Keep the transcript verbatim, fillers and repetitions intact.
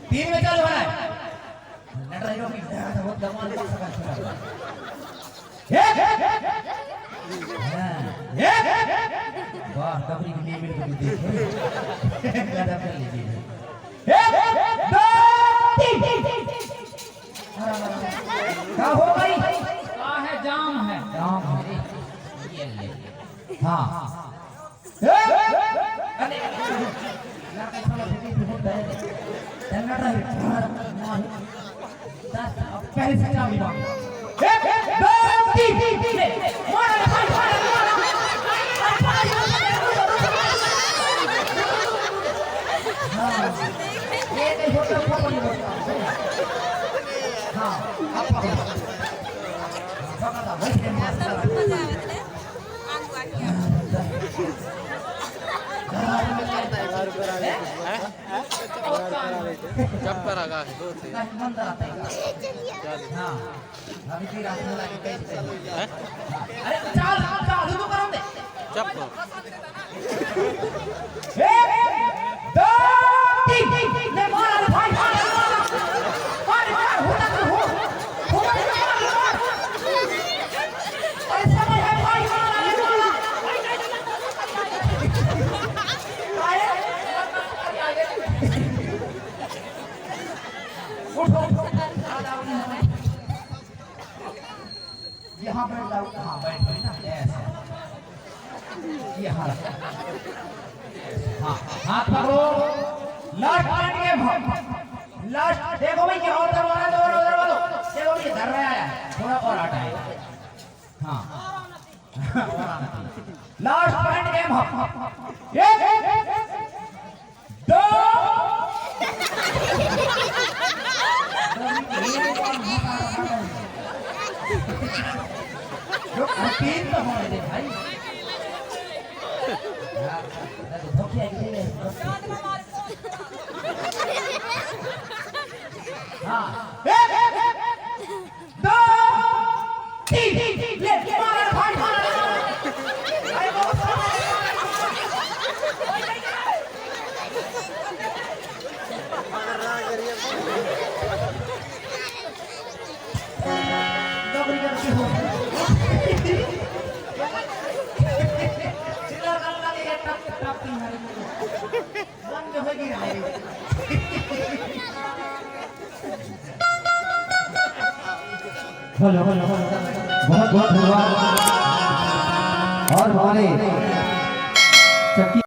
तीन में चालू है। नटराज लोग की बहुत दबा दे सकता है। एक, हाँ, एक, वाह, डबरी की name को भी देख। गजब कर लीजिए। एक, दो, तीन। हाँ, का हो गई? का है? जाम है। जाम है। ये ले। हाँ। ए! अरे, ना कैसा लगे कि बहुत दया। चलना था। दस, अब पहले से चाबी मांग। एक, दो, तीन, ले। मार, मार, मार, मार। हाँ। ये नहीं होता, ऊपर नहीं होता। हाँ, अब पकड़ो। पकड़ा, वही है, मार। चप्पल रखा है, दो थे। हाँ। अभी फिर आप लोग आके कैसे हैं? अरे, चाल, चाल, चाल, शुरू करो दे। चप्पल। एक, दो, तीन। ले मार, अरे भाई, मार, मार, मार। मार, मार, होता तो हो। होता तो मार, मार। अरे समझ है भाई, मार, अरे मार। अरे, उठो, उठो। यहाँ बैठ जाओ, हाँ, बैठ, बैठ ना, ऐसा। ये हाथ। हाँ, हाथ पकड़ो। Last point game है। Last, देखो भाई, क्या और दरवाजा, दरवाजा, दरवाजा। देखो भाई, धर रहा है। थोड़ा और हटा है। हाँ। Last point game है। एक, एक, एक, एक। दो। तीन तो होने दे भाई। हाँ। एक, एक, एक, एक। दो, तीन, ले, मार, भाई, मार। अरे, बहुत सारा। डबरी करके हो। चिल्ला, चिल्ला, ये टप, टप, टप, टप। मन जो होगी रे। Hello, hello, hello. बहुत, बहुत धन्यवाद। और हमारे चक्की